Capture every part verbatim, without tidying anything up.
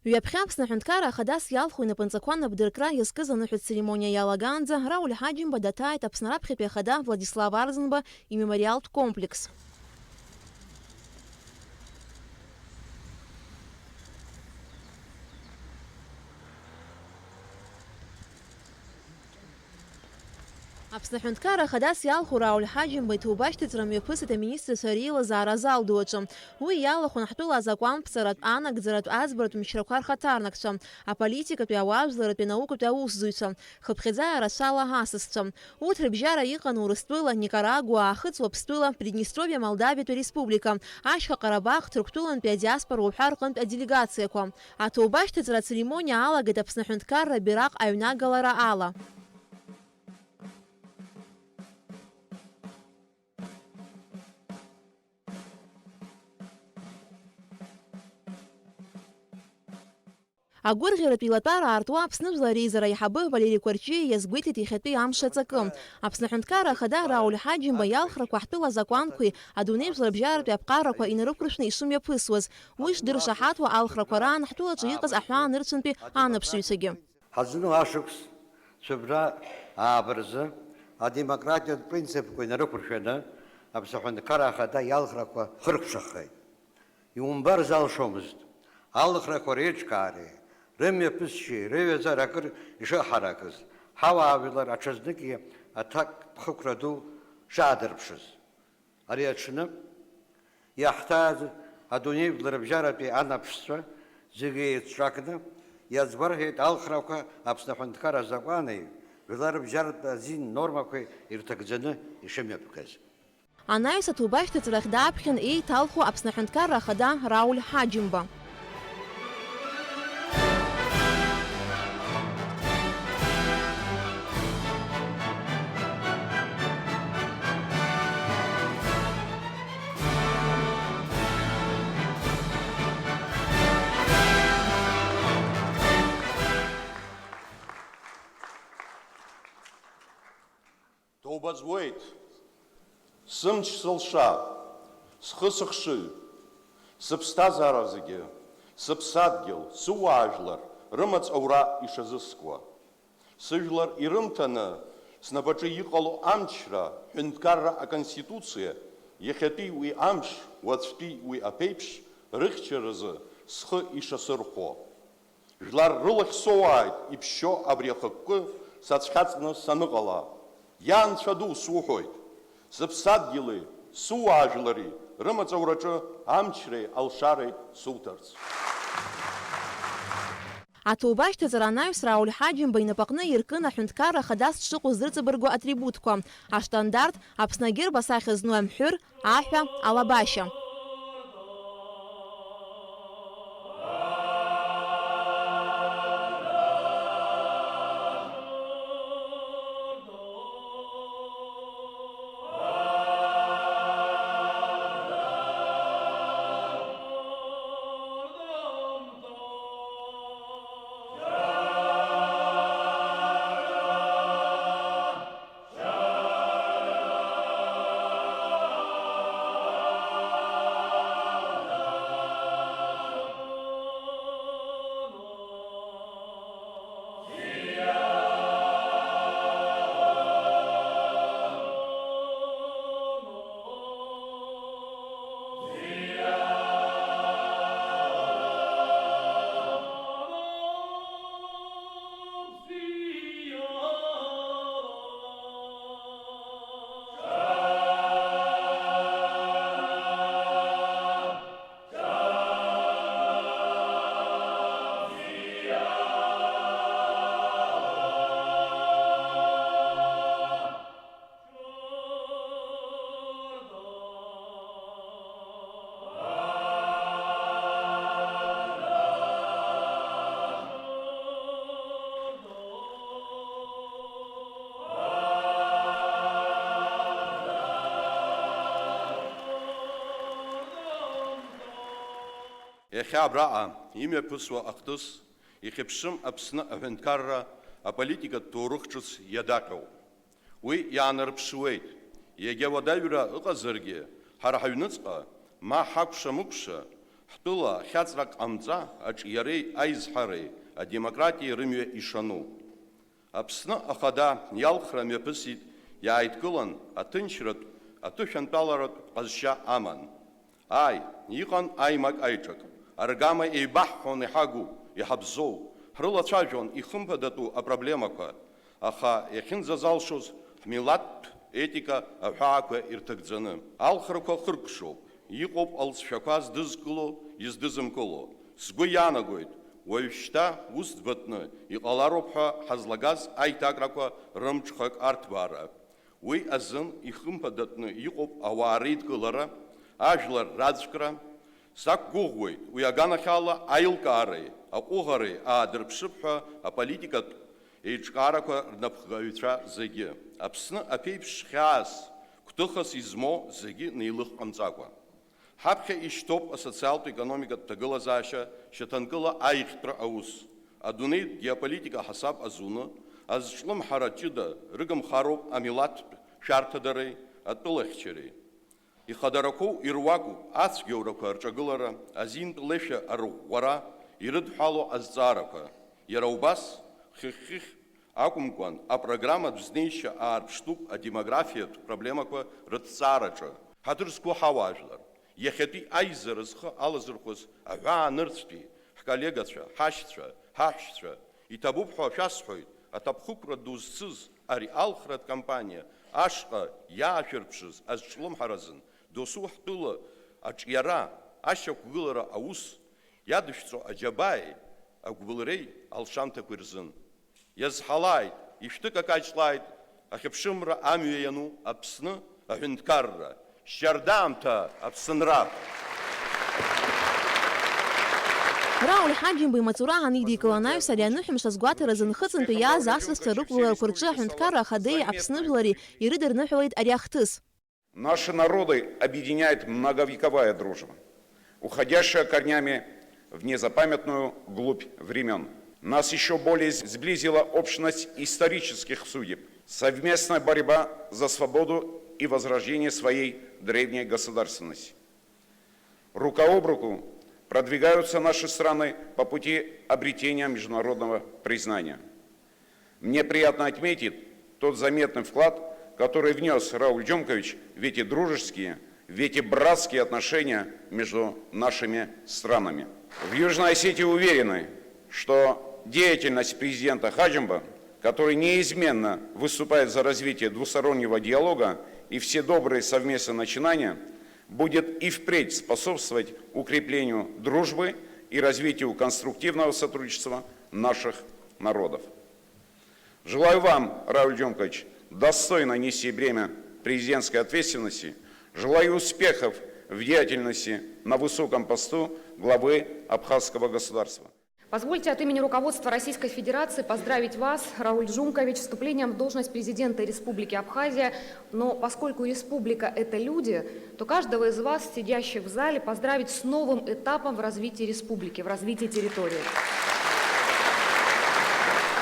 Ҩаԥхьа Аԥсны аҳәынҭқарра ахадас иалху инапынҵақәа напдыркра иазкыз аныҳәатә церемониа иалагаанӡа Рауль Ҳаџьымба даҭааит Аԥсны раԥхьатәи ахада Владислав Арӡынба имемориалтә комплекс. Аԥсны аҳәынҭқарра ахадас иалху Рауль Ҳаџьымба иҭоубашьҭыҵра мҩаԥысит аминистрцәа реилазаара азал ду аҿы. Уи иалахәын ҳтәыла азакәанԥҵаратә, анагӡаратә, аӡбаратә мчрақәа рхаҭарнакцәа, аполитикатәи, ауаажәларратәи, анаукатәи аусзуҩцәа, хыԥхьаӡа рацәала асасцәа. Урҭ рыбжьара иҟан Урыстәыла, Никарагуа, Аахыҵ Уаԥстәыла, Приднестровиа Молдавиатәи Республика, Ашьха Ҟарабах, Ҭырқәтәылантәи адиаспора уҳәа рҟынтә аделегациақәа. Аҭоубашьҭыҵра ацеремониа алагеит Аԥсны аҳәынҭқарра абираҟ аҩнагалара ала. Агәырӷьаратә еилатәара аартуа Аԥсны Жәлар Реизара аиҳабы Валери Кәарҷиа иазгәеиҭеит иахьатәи амш аҵакы. Аԥсны аҳәынҭқарра ахада Рауль Ҳаџьымба иалхрақәа ҳтәыла азакәанқәеи адунеи жәларбжьаратәи аԥҟарақәа инарықәыршәны ишымҩаԥысуаз, уи шдыршаҳаҭуа алхрақәа раан ҳтәылаҿы иҟаз аҳәаанырцәынтәи анаԥшыҩцәагьы. Ҳазну ашықәс цәыббра ааба рзы адемократиатә принципқәа инарықәыршәаны Аԥсны аҳәынҭқарра ахада иалхрақәа хыркәшахеит. Иумбар залшомызт. Алхрақәа реиҿкаареи, рымҩаԥысшьеи, рыҩаӡара акыр ишыҳаракыз, ҳауаажәлар аҽазныки аҭакԥхықәра ду шаадырԥшыз. Ари аҽны иаҳҭааз адунеи жәларбжьаратәи анаԥшцәа зегьы еицҿакны иазгәарҭеит алхрақәа Аԥсны аҳәынҭқарра азакәани жәларбжьаратә азин нормақәеи ирҭагӡаны ишымҩаԥгаз. Анаҩс аҭоубашьҭыҵрахь дааԥхьан еиҭалху Аԥсны аҳәынҭқарра ахада Рауль Ҳаџьымба. Ҭоуба зуеит, сымч-сылша, схы-сыхшыҩ, сыԥсҭазаара зегьы, сыԥсадгьыл, сыуаажәлар рымаҵ аура ишазыскуа. Сыжәлар ирымҭаны снапаҿы иҟало амчра, ҳәынҭқарра аконституциа, иахьатәи уи амш, уаҵәтәи уи аԥеиԥш рыхьчаразы схы ишасырхәо. Жәлар рылахь соуааит иԥшьо абри ахықәкы сацәхьаҵны саныҟала. Иа Анцәа ду суҳәоит, сыԥсадгьыли сыуаажәлари рымаҵ аураҿы амчреи алшареи суҭарц. Аҭоубашьҭыҵра анаҩс Рауль Ҳаџьымба инапаҟны иркын аҳәынҭқарра хадас дшыҟоу зырҵабыргуа атрибутқәа, аштандарт, Аԥсны агерб асахьа зну амҳәыр, аҳәа, алабашьа. Иахьа абраҟа имҩаԥысуа ахҭыс ихьыԥшым Аԥсны аҳәынҭқарра аполитикатә ҭоурых ҿыц иадаҟьоуп. Уи иаанарԥшуеит, иагьа уадаҩра ыҟазаргьы, ҳара ҳаҩныҵҟа, ма ҳакәша-мыкәша, Ҳтәыла ахьаҵра ҟамҵа аҿиареи аизҳареи адемократиеи рымҩа ишану. Аԥсны Ахада иалхра мҩаԥысит, иааидкылан, аҭынчратә, аҭышәантәаларатә ҟазшьа аман. Ааи, иҟан аимак-аиҿак, аргама еибаҳҳәон иҳагу, иҳабзоу, ҳрылацәажәон ихымԥадатәу апроблемақәа, аха иахьынӡазалшоз ҳмилаҭтә етика аҳәаақәа ирҭагӡаны. Алхрақәа хыркәшоуп, иҟоуп алҵшәақәа здызкыло, издызымкыло. Сгәы иаанагоит, уажәшьҭа ус ӡбатәны иҟалароуп ҳәа ҳазлагаз аиҭакрақәа рымҽхак арҭбаара. Уи азын ихымԥадатәны иҟоуп ауаа реидкылара, ажәлар раӡәкра. Сақәгәыӷуеит, уи аганахьала аилкаареи аҟәыӷареи аадырԥшып ҳәа аполитикатә еиҿкаарақәа рнапхгаҩцәа зегьы. Аԥсны аԥеиԥш хьаас, гәҭыхас измоу зегьы неилых ҟамҵакәа. Ҳаԥхьа ишьҭоуп асоциалтә-економикатә ҭагылазаашьа шьаҭанкыла аиӷьтәра аус. Адунеитә геополитика ҳасаб азуны, азҿлымҳара ҷыда рыгымхароуп амилаҭтә шәарҭадареи атәылахьчареи. Ихадарақәоу ируакуп ацәгьоурақәа рҿагылара, азинтә леишәа арӷәӷәара ирыдҳәалоу азҵаарақәа. Иара убас, хыхь-хыхь акәымкәан, апрограмматә знеишьа аарԥштәуп адемографиатә проблемақәа рыҭҵаараҿы. Ҳаҭыр зқәу ҳауаажәлар, иахьатәи аизара зхы алазырхәыз аҳәаа нырцәтәи ҳколлегацәа, ҳашьцәа, ҳаҳәшьцәа, иҭабуп ҳәа шәасҳәоит, аҭахәыцра ду зцыз ари алхратә кампаниа ашҟа иаашәырԥшыз азҿлымҳаразын, досу ҳтәыла аҿиара, ашьақәгылара аус иадышәҵо аџьабааи агәыбылреи алшамҭақәеи рзын. Иазҳалааит, ишәҭыкакаҷлааит ахьыԥшымра амҩа иану Аԥсны аҳәынҭқарра, шьардаамҭа Аԥсынра! Рауль Ҳаџьымба имаҵура анидикыла анаҩс, ари аныҳәамш азгәаҭаразы Нхыҵынтәи иааз асасцәа рықәгыларақәа рҿы аҳәынҭқарра Ахадеи Аԥсны жәлари ирыдырныҳәалеит ари ахҭыс. Наши народы объединяет многовековая дружба, уходящая корнями в незапамятную глубь времён. Нас ещё более сблизила общность исторических судеб, совместная борьба за свободу и возрождение своей древней государственности. Рука об руку продвигаются наши страны по пути обретения международного признания. Мне приятно отметить тот заметный вклад, который внёс Рауль Джумкович в эти дружеские, в эти братские отношения между нашими странами. В Южной Осетии уверены, что деятельность президента Хаджимба, который неизменно выступает за развитие двустороннего диалога и все добрые совместные начинания, будет и впредь способствовать укреплению дружбы и развитию конструктивного сотрудничества наших народов. Желаю вам, Рауль Джумкович, достойно нести бремя президентской ответственности. Желаю успехов в деятельности на высоком посту главы Абхазского государства. Позвольте от имени руководства Российской Федерации поздравить вас, Рауль Джумкович, с вступлением в должность президента Республики Абхазия. Но поскольку республика — это люди, то каждого из вас, сидящих в зале, поздравить с новым этапом в развитии республики, в развитии территории.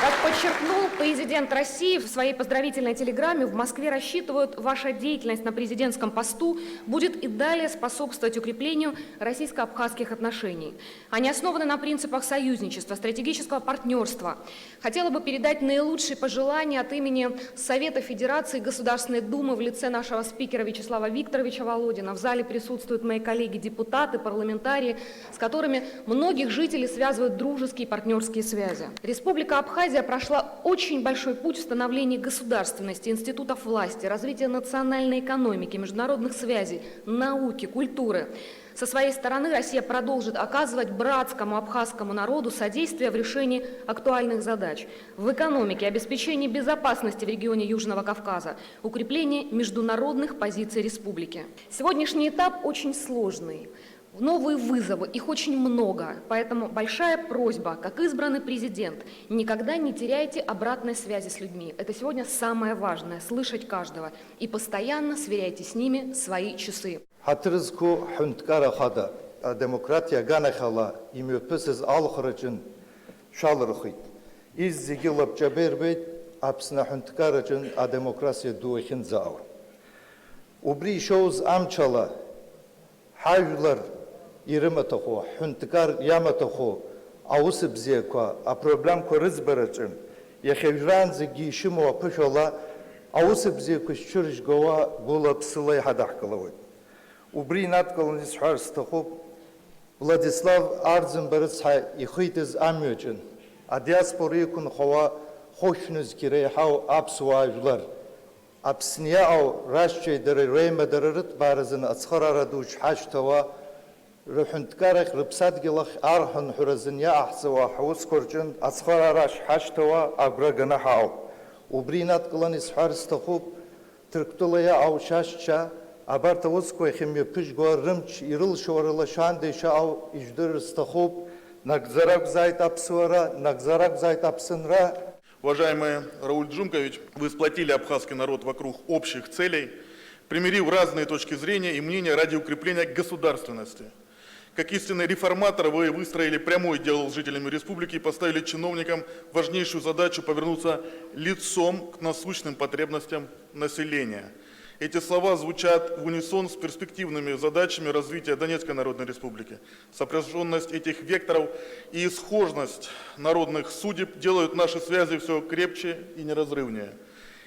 Как подчеркнул президент России в своей поздравительной телеграмме, в Москве рассчитывают: ваша деятельность на президентском посту будет и далее способствовать укреплению российско-абхазских отношений. Они основаны на принципах союзничества, стратегического партнерства. Хотела бы передать наилучшие пожелания от имени Совета Федерации Государственной Думы в лице нашего спикера Вячеслава Викторовича Володина. В зале присутствуют мои коллеги-депутаты, парламентарии, с которыми многих жителей связывают дружеские и партнерские связи. Республика Абхазия прошла очень большой путь в становлении государственности, институтов власти, развития национальной экономики, международных связей, науки, культуры. Со своей стороны Россия продолжит оказывать братскому абхазскому народу содействие в решении актуальных задач в экономике, обеспечении безопасности в регионе Южного Кавказа, укреплении международных позиций республики. Сегодняшний этап очень сложный. Новые вызовы, их очень много, поэтому большая просьба, как избранный президент, никогда не теряйте обратной связи с людьми. Это сегодня самое важное, слышать каждого. И постоянно сверяйте с ними свои часы. Ҳаҭыр зқәу ҳҳәынҭқар ахада, адемократиа аганахьала имҩаԥысыз алхраҿын шәалырхит. Изегьы лабҿаба ирбеит Аԥсны аҳәынҭқарраҿын адемократиа ду ахьынӡаауа. Убри ишоуз амчала, ҳажәлар Ирымаҭәахәу, ҳҳәынҭқар иамаҭәахәу аус бзиақәа, апроблемқәа рыӡбараҿы, иахьа уажәраанӡагьы ишымоу аԥышәала, аус бзиақәа шцәыржьгауа гәыла-ԥсыла иҳадаҳкылауеит. Убри инадкыланы исҳәар сҭахуп, Владислав Арӡынба рыцҳа ихитыз амҩаҿы, адиаспора иқәынхауа хәышәнызқь иреиҳау аԥсуаа жәлар, Аԥсны иаау рашьцәеи дареи реимадара рыҭбааразын ацхыраара ду шҳашьҭауа, рыҳәынҭқарахь, рыԥсадгьыл ахь арҳәынҳәразын иаҟаҳҵауа ҳусқәа рҿынтә ацхыраара шҳашьҭауа агәра ганы ҳаауп. Убри инадкыланы исҳәар сҭахуп, Ҭырқәтәыла иаау шьашьцәа, абарҭ аусқәа иахьымҩаԥыжьгоу рымч ирылшауа рыла шаанда ишаау ижәдырыр сҭахуп, нагӡара акәзааит аԥсуара, нагӡара акәзааит аԥсынра. Уважаемый Рауль Джумкович, вы сплотили абхазский народ вокруг общих целей, примирив разные точки зрения и мнения ради укрепления государственности. Как истинный реформатор, вы выстроили прямой диалог с жителями республики и поставили чиновникам важнейшую задачу повернуться лицом к насущным потребностям населения. Эти слова звучат в унисон с перспективными задачами развития Донецкой Народной Республики. Сопряжённость этих векторов и схожность народных судеб делают наши связи всё крепче и неразрывнее.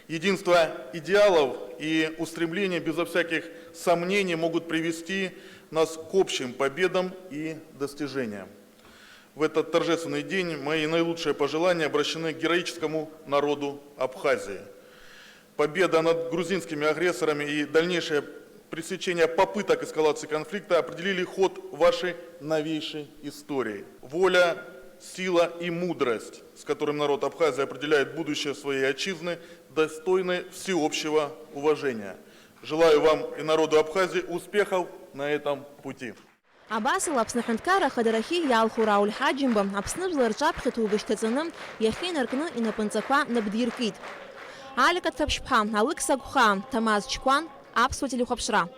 Единство идеалов и устремлений безо всяких сомнений могут привести нас к общим победам и достижениям. В этот торжественный день мои наилучшие пожелания обращены к героическому народу Абхазии. Победа над грузинскими агрессорами и дальнейшее пресечение попыток эскалации конфликта определили ход вашей новейшей истории. Воля, сила и мудрость, с которым народ Абхазии определяет будущее своей отчизны, достойны всеобщего уважения. Желаю вам и народу Абхазии успехов на этом пути. Абасала Аԥсны Аҳәынҭқарра Ахадарахьы иалху Рауль Ҳаџьымба Аԥсны жәлар рҿаԥхьа ҭоуба шьҭаҵаны иахьа инаркны инапынҵақәа набдиркит. Алика Ҭаԥшьԥҳа, Алықьса Гәхаа, Ҭамаз Чқәан, Аԥсуа телехәаԥшра.